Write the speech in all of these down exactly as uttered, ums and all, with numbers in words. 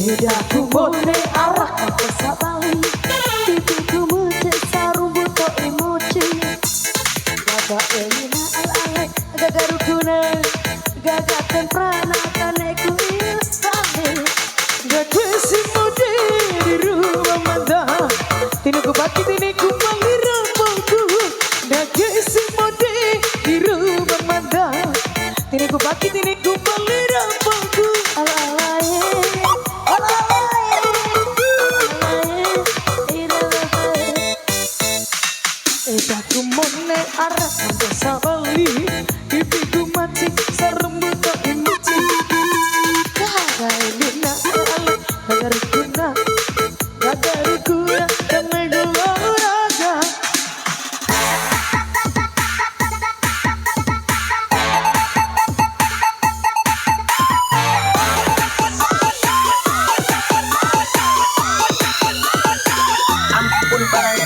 Lidaku mone arak aka sabali, pipiku mece sarumbu to'i moci. Gaga elina ala-ala, gaga rukuna, gaga temprana kaneku il kale. Gaga si mode di ruma mada, tiniku baki tiniku mali rampoku. Gaga si mode di ruma mada, tiniku baki tiniku mali rampoku. Ala-ala e, ala-ala e, ala-ala e, ira-ira e. Edaku mone arak aka sabali, pipiku maci, sarumbu to'i moci. Gaga elina ala-ala, gaga rukuna, gaga rukuna, kane gula uraga. Ampun para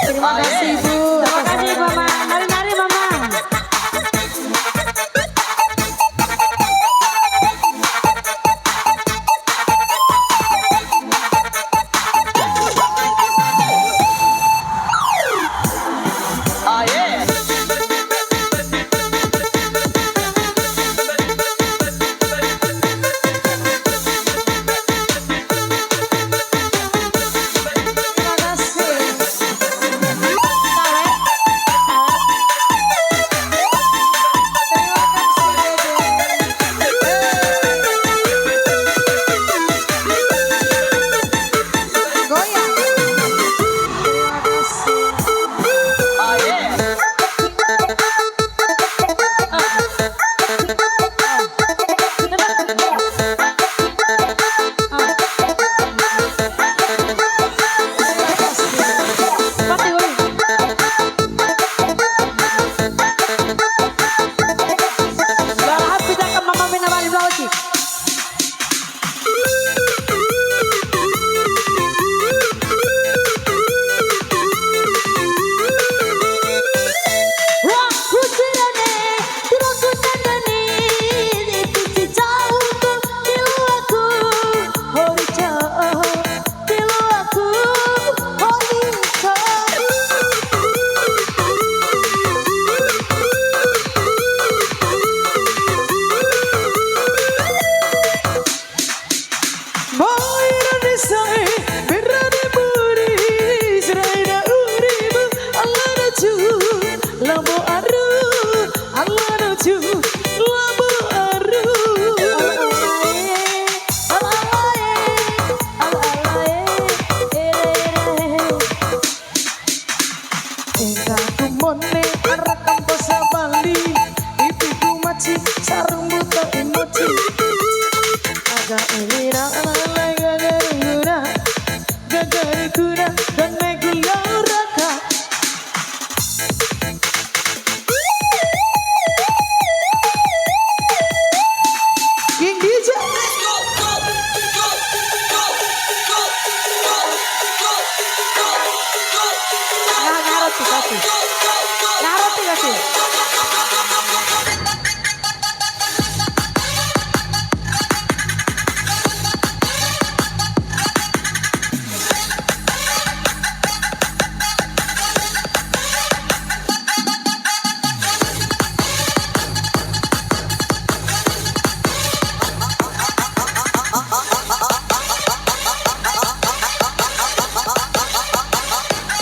Terima kasih, Bu. Terima kasih, Mama. Nari-nari, Mama. Maira ni sae, berani muri, seraina urimu, alana cu, labo aru, alana cu, labo aru. Al-alae, al-alae, al-alae, ere, ere. Edaku mone ara kampo sabali, ipiku maci sarumbu to'i moci. Aga elina ala gagaruna, gagarukuna, dan megula raka. King D J. Nah, ngaroti kasi. Ngaroti kasi.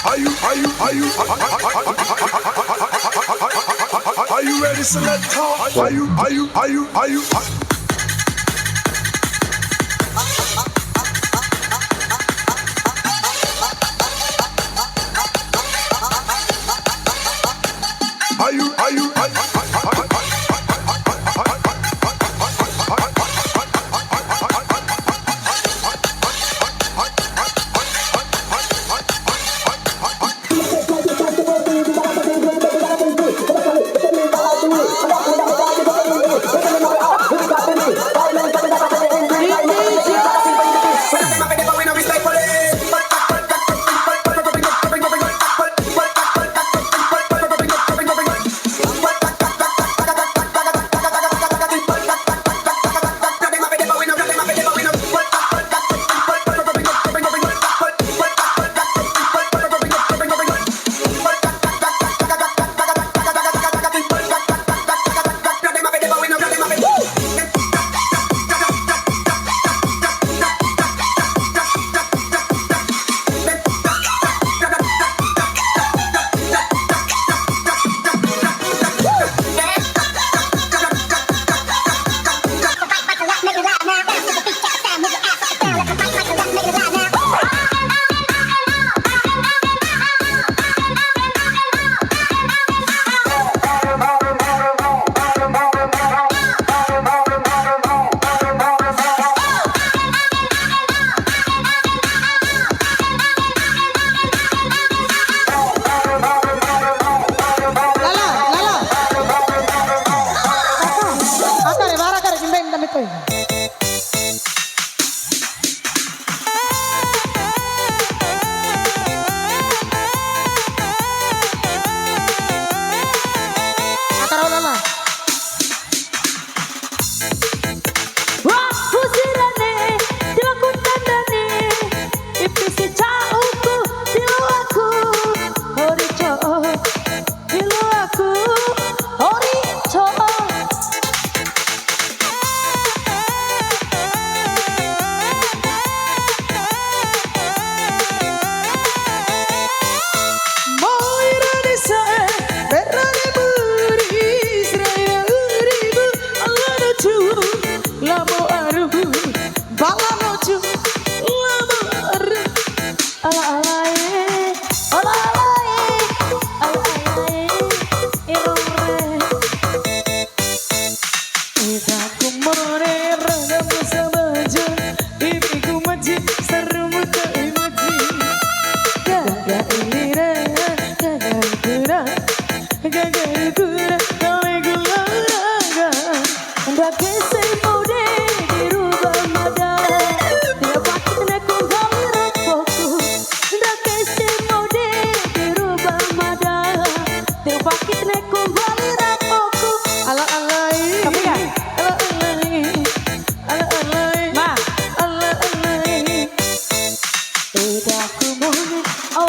Are you, are you, are you, are you ready, selector? Are you, are you, are you, are you?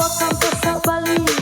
Kampo Sabali.